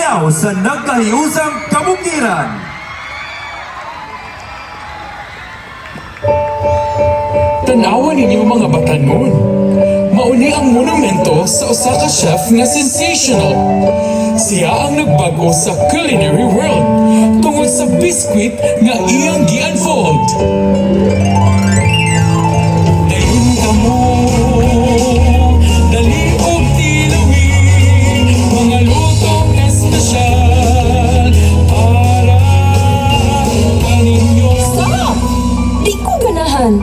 Sayaw sa nagkahiusang kabukiran. Tanawa ninyo, mga batanon. Mauni ang monumento sa usa ka chef nga sensational. Siya ang nagbago sa culinary world tungod sa biskwit nga iyang gi-unfold. Dayon kamo, dali og tilawi, mga lutong espesyal para kaninyo. Stop! Di ko ganahan.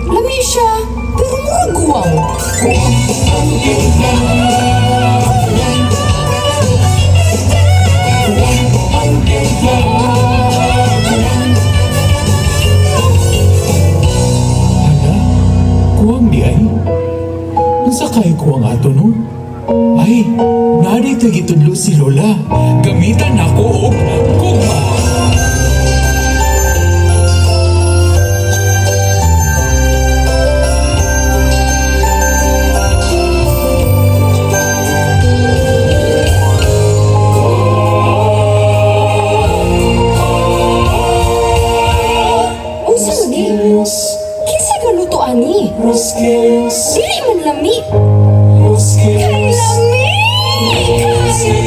Lami siya, pero murag guwang. Ang timpla, ang timpla. Hala, kuwang di ay. Unsa kay kuwang ato, no? Ay, naday gitudlo si Lola. Gamitan nako og gugma. Unsa man ni? Kinsa galuto ani? Dili man lami. Kay lami! Kay lami!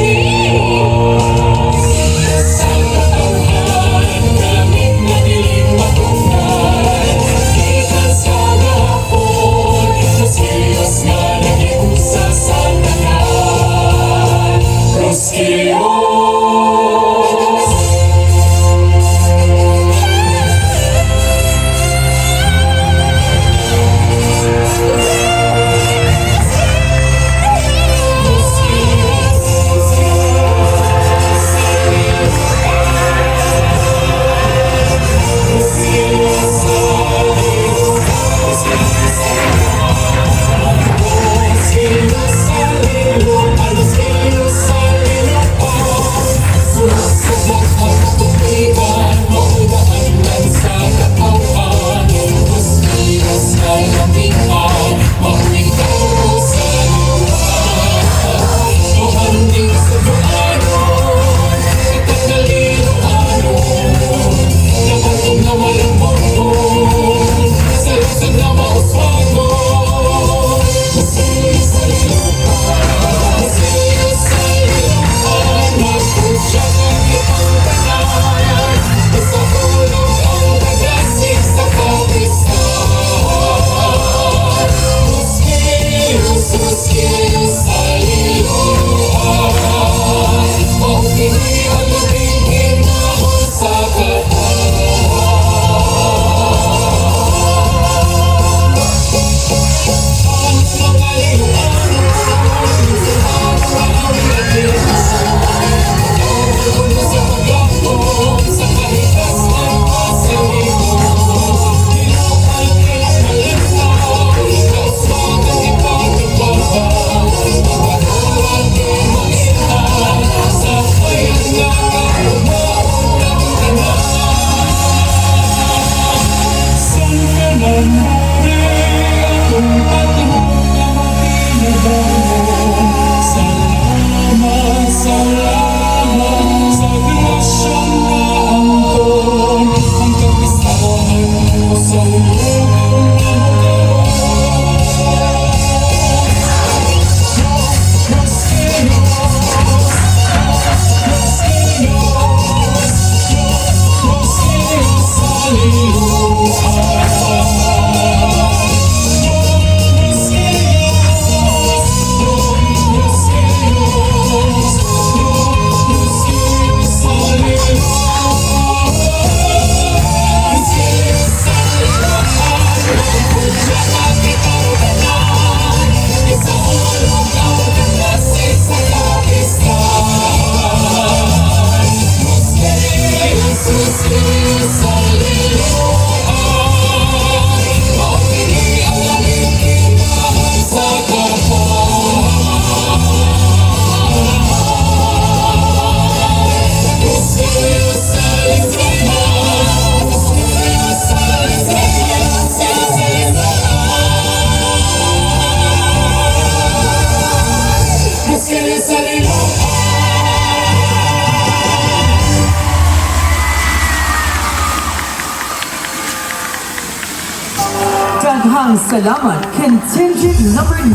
Daghang salamat, contingent number 9.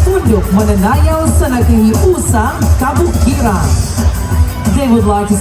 Pundok Mananayaw sa Nagkahiusang Kabukiran. They would like to